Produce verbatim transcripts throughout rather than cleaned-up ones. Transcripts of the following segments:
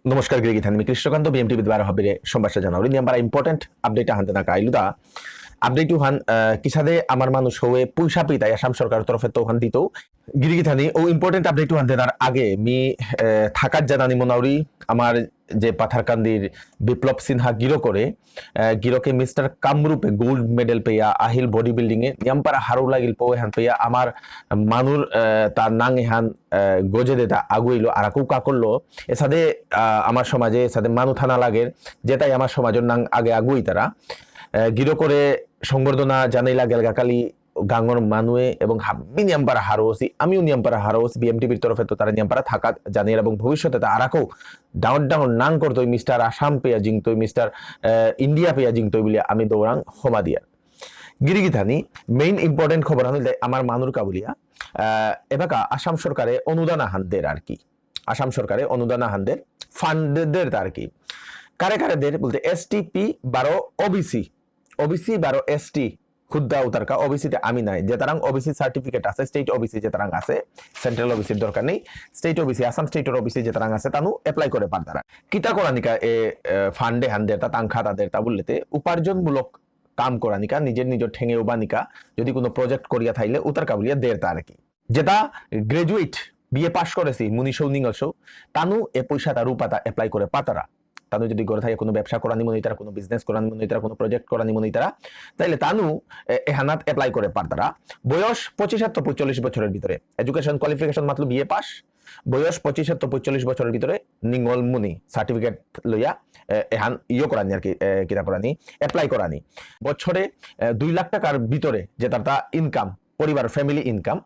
নমস্কার গিরিগিথানি, মি কৃষ্ণকান্ত, বিএমটিভি দ্বারা হাবিরে সম্ভাষা জানাউরি। নিয়াম বারো important update আহান দেনা কাইলু দা। Update উহান, আহ, কিসাদে আমার মানু সৌয়ে পয়সা পিতাই আসাম সরকার তরফেত্ত উহান দিতৌ। গিরিগিথানি, ও important update উহান দেনার আগে মি, আহ, থাকাত জানানি মনাউরি, আমার যে পাথারকান্দির বিপ্লব সিনহা গিরকরে, আহ, গিরকে মিস্টার কামরূপে gold medal পেয়া আহিল body building এ, নিয়াম পারা হারৌ লাগিল পৌ এহান পেয়া আমার মানুর, আহ, তার নাঙ এহান, আহ, গজে দেতা আগুইলো, আরাকু কাকরলো, এসাদে, আহ, আমার সমাজে এসাদে মানু থানা লাগের, যেতাই আমার সমাজর নাঙ আগে আগুইতারা। আহ, গিরকরে সংবর্ধনা জানাইলা গেলগা কালি গাঙর মানুয়ে এবং হাব্বি নিয়াম পারা হারৌসি, আমিও নিয়াম পারা হারৌসি, বিএমটিভির তরফেত্ত তারা নিয়াম পারা থাকাত জানিয়ে এবং ভবিষ্যতে তা আরাকো ডাঙর ডাঙর নাঙ করতই, মিস্টার আসাম পেয়া জিংতই, মিস্টার, আহ, ইন্ডিয়া পেয়া জিংতই বুলিয়া আমি দৌরাং হমা দিয়ার। গিরিগিথানি, main important খবর হান হইলে আমার মানুর কাবুলিয়া, আহ, এবাকা আসাম সরকারে অনুদান আহান দের আর কি। আসাম সরকারে অনুদান আহান দের, fund দের আর কি। কারে কারে দের বলতে এসটিপি বারো ওবিসি, ওবিসি বারো এসটি হুদ্দা উতারকা, ওবিসি তে আমি নাই। যেতারাং ওবিসি certificate আছে, state ওবিসি যেতারাং আছে, central ওবিসির দরকার নেই, state OBC, Assam stator OBC যেতারাং আছে, তানু apply করে পারতারা। কিতা করানিকা এ, এ, fund এহান দের তা, তাংখা তা দের তা বললেতে উপার্জনমূলক কাম করানিকা, নিজের নিজের ঠেঙে উবানিকা, যদি কোনো project করিয়া থাইলে উতার কাবুলিয়া দের তা আর কি। যেতা graduate, বিএ পাস করেসি, মুনি সৌ নিঙল সৌ, তানু এ পয়সা তা রূপা তা apply করে পাতারা। তানু যদি ঘরে থাকে কোনো ব্যবসা করানি মনে হইতারা, কোনো business করানি মনে হইতারা, কোনো project করানি মনে হইতারা, তাইলে তানু এ-, এহানাত apply করে পারতারা। বয়স পঁচিশ এত্ত পঁয়তাল্লিশ বছরের ভিতরে। Education qualification মাতলু বিএ পাস, বয়স পঁচিশ এত্ত পঁয়তাল্লিশ বছরের ভিতরে নিঙল মুনি certificate লইয়া, এ, এহান ইয়ে করানি আর কি, এ, কিতা করানি, apply করানি। বছরে, এ, দুই লাখ টাকার ভিতরে যে তার তা income, পরিবার family income,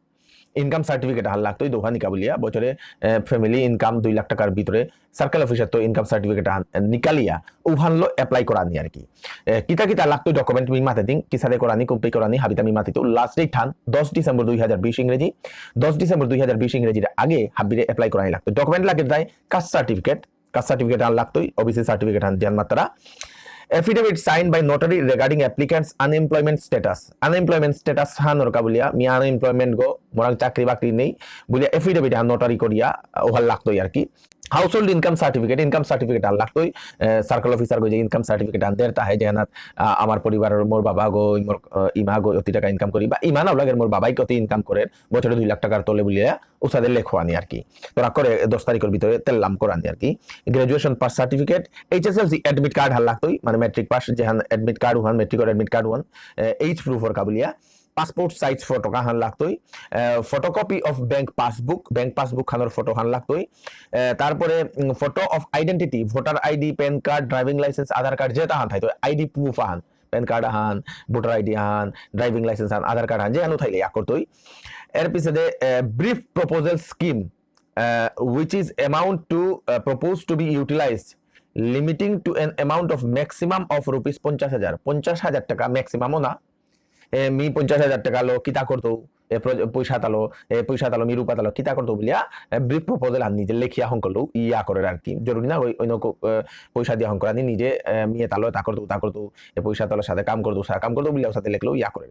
income certificate আহান লাগতই দোহানিকা বুলিয়া, বছরে, এ, family income দুই লাখ টাকার ভিতরে circle office এত্ত income certificate আহান, এ, নিকালিয়া উহানলো apply করানি আর কি। এ, কিতা কিতা লাগতই document মি মাতে দিং, কিসাদে করানি, কুম্পি করানি, হাবিতা মি মাতিতৌ। Last date হান দশ ডিসেম্বর দুই হাজার বিশ ইংরেজি, দশ ডিসেম্বর দুই হাজার বিশ ইংরেজির আগে হাবিরে apply করানি লাগতই। Document লাগে তাই caste certificate, caste certificate আহান লাগতই, ওবিসি certificate আহান দিয়ান মাত্রা। Affidavit signed by notary regarding applicant's unemployment status। Unemployment status হানর কাবুলিয়া, মি unemployment গো, মোরাং চাকরি বাকরি নেই, বুলিয়া affidavit হান notary করিয়া, আহ, ওহান লাগতই আর কি। Household income certificate, income certificate হান লাগতই, আহ, circle officer গো যে income certificate হান দের তাহে যে হানাত, আহ, আমার পরিবারর মোর বাবা গো, মোর, আহ, ইমা গো, অতি টাকা income করি, বা ইমা নাও লাগের মোর বাবাই কত income করে, বছরে দুই লাখ টাকার তলে বুলিয়া, উসাদে লেখোয়ানি আর কি। তোরা করে দশ তারিখর ভিতরে তেল্লাম করানি আর কি। Graduation pass certificate, HSLC admit card হান লাগতই, মানে matric pass যেহান admit card উহান, matric or admit card উহান, এ, age proof অর কাবুলিয়া, passport size photo কাহান লাগতই, এ, photocopy of bank passbook, bank passbook খানর photo হান লাগতই, এ, তারপরে, um, photo of identity, voter ID, PAN card, driving license, Aadhaar card যেতা হান থাইতো, আইডি proof আহান, PAN card আহান, voter আইডি আহান, driving license আহান, আধার কার্ড আহান, যে আনু থাইলে ইয়া করতই। এর পিছে দে, এ, brief proposal scheme, A, which is amount to, A, propose to be utilized, limiting to an amount of maximum of rupees পঞ্চাশ হাজার। পঞ্চাশ হাজার টাকা maximum ও না। এ, মি পঞ্চাশ হাজার টাকা লো, কিতা করতো? এ, প্র-, পয়সা তালো, এ, পয়সা তালো, মি রূপা তালো, কিতা করতো বুলিয়া, এ, brief proposal আন নিজে লেখিয়া হঙকরলো, ইয়া করে আর কি। জরুরি না, ওই, অন্য কো-, এ, পয়সা দিয়া হঙকরানি নিজে, এ, মি এ তালো, তা করতো, তা করতো, এ, পয়সা তালো সাথে কাম করতো, সাথে কাম করতো বুলিয়া সাথে লেখলো, ইয়া করে।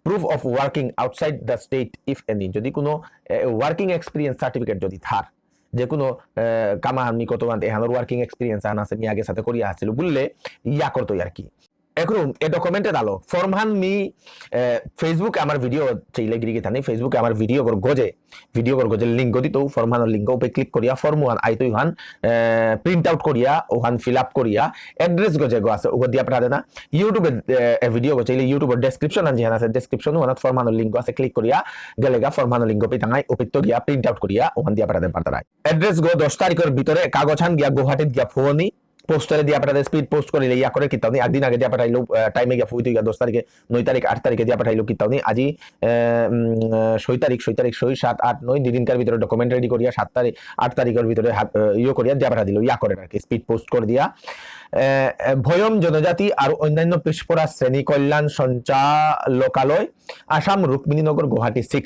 Proof of working outside the state, if any। যদি কোনো, এ, working experience certificate যদি থার, যে কোনো, এ, কামা আমি কত বান্তে এহানোর working experience আন আছে, মি আগে সাথে করিয়া আসছিল, বুললে ইয়া করতো আর কি। এখন এ document এ দালো, form হান মি, এ, Facebook এ আমার video চাইলে গিরি গিথানি, Facebook এ আমার video গর গজে, video গর গজে link গদি তো form হানর link উপরে click করিয়া form ওহান আইতো হান, এ, print out করিয়া, ওহান fill up করিয়া, address গজে গো আছে, ওগো দিয়া পাঠা দেনা। YouTube এ, এ, এ video গো চাইলে YouTube এর description আন যেহান আছে, description ওহানাত form হানর link গো আছে, click করিয়া গেলেগা form হানর link গো পেতাঙাই, ওপিত্ত গিয়া print out করিয়া, ওহান দিয়া পাঠা দেন পারতারাই। Address গো দশ তারিখর ভিতরে কাগজ হান গিয়া গুয়াহাটিত গিয়া ফোনি, পোস্টারে দিয়া পাঠাতে, speed post করিলে ইয়া করে কিতাও নি, একদিন আগে দিয়া পাঠাইলো, আহ, time এ গিয়া ফুইতো গিয়া দশ তারিখে, নয় তারিখ, আট তারিখে দিয়া পাঠাইলো কিতাও নি, আজি, আহ, উম, আহ, ছয় তারিখ, ছয় তারিখ, ছয়, সাত, আট, নয়, দুই দিনকার ভিতরে document ready করিয়া সাত তারিখ, আট তারিখর ভিতরে হাত, আহ, ইয়ে করিয়া দিয়া পাঠা দিল, ইয়া করে আর কি, speed post করে দিয়া। আহ, আহ, ভয়ম জনজাতি আর অন্যান্য পিছপরা শ্রেণী কল্যাণ সঞ্চালকালয়, আসাম, রুক্মিণীনগর, গুয়াহাটি six।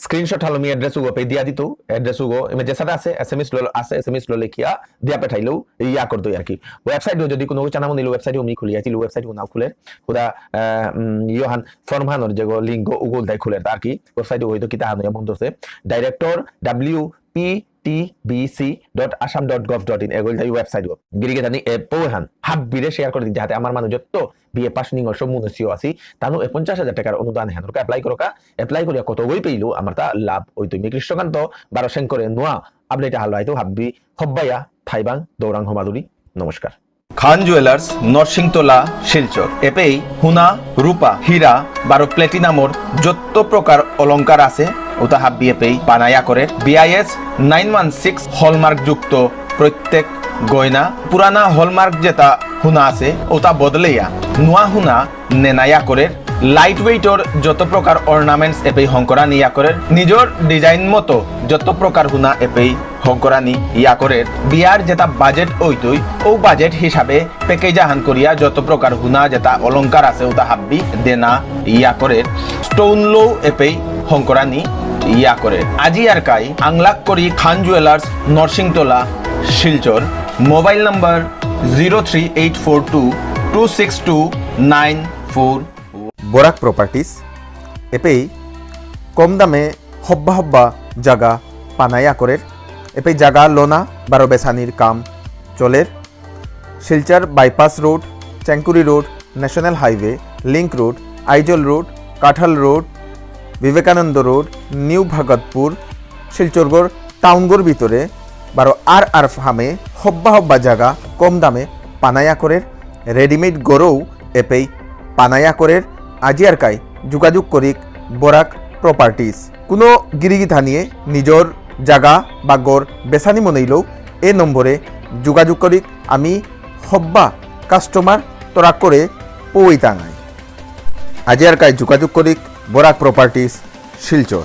Screenshot হালো মি address উগো পে দিয়া দিতু, address উগো, এমে যেসাদে আছে, এসএমএস লো আছে, এসএমএস লো লেখিয়া দিয়া পেঠাইলো, ইয়া করতো আর কি। Website ও যদি কোনো চানা মনে website ও মি খুলিয়া ছিল, website ও না খুলে, খুদা, আহ, উম, ইয়োহান form হানর যেগো link গো উগো দাই খুলে আর কি, website ও হয়তো কিতা হানো বন্ধ আছে। Director W P T B C dot Assam dot gov dot in এগোল তাই ওয়েবসাইট গো। গিরিগিথানি এ পৌহান হাব্বিরে শেয়ার করে দিন, যাহাতে আমার মানুষ যত বিএ পাস নিঙল সব মুনসিও আসি, তানু এ পঞ্চাশ হাজার টাকার অনুদান হেনরকা অ্যাপ্লাই করকা। অ্যাপ্লাই করিয়া কত গই পেইলু আমার তা লাভ ওই তুমি কৃষ্ণকান্ত বারো সেন করে নোয়া আপডেট হালো আইতো হাব্বি হব্বাইয়া থাইবাং দৌরাং হমাদুরি। নমস্কার। খান জুয়েলার্স, নরসিংতলা, শিলচর। এপেই হুনা, রূপা, হীরা, বারো প্লেটিনামর যত প্রকার অলংকার আছে, ওটা হাব্বি এপেই বানায়া করে। BIS nine one six hallmark যুক্ত প্রত্যেক গয়না, পুরানা হলমার্ক যেটা হুনা আছে, ওটা বদলেয়া নোয়া হুনা নেনায়া করে। লাইট ওয়েটর যত প্রকার অর্নামেন্টস এপেই হংকরা নিয়া করে, নিজের ডিজাইন মতো যত প্রকার হুনা এপেই হংকরানি ইয়া করে। বিয়ার যেটা বাজেট ওইতই, ও বাজেট হিসাবে প্যাকেজ আহান করিয়া যত প্রকার হুনা যেটা অলংকার আছে ওটা হাব্বি দেনা ইয়া করে। স্টোন লো এপেই হংকরানি ইয়া করে। আজি আর কাই আংলাক করি Khan jewellers, Narsingtola, Silchar. Mobile number zero three eight four two two six two nine four. Barak properties এপেই কম দামে হব্বা হব্বা জাগা পানায়া করের। এপেই জাগা লোনা বারো বেসানির কাম চলের। Silchar bypass road, Chengkuri road, national highway, link road, Aizawl road, Kathal road, Vivekananda road, new Bhagatpur, শিলচরগর টাউনগর ভিতরে বারো আর আর ফার্মে হব্বা হব্বা জাগা কম দামে পানায়া করের। রেডিমেড গরৌ এপেই পানায়া করের। আজি আর কাই যোগাযোগ করিক বরাক প্রপার্টিজ। কোনো গিরিগিথানিয়ে নিজর জাগা বা গর বেসানি মনেইলেও এ নম্বরে যোগাযোগ করিক। আমি হব্বা কাস্টমার তরাক করে পৌইতাঙাই। আজি আর কাই যোগাযোগ করিক বরাক প্রপার্টিজ শিলচর।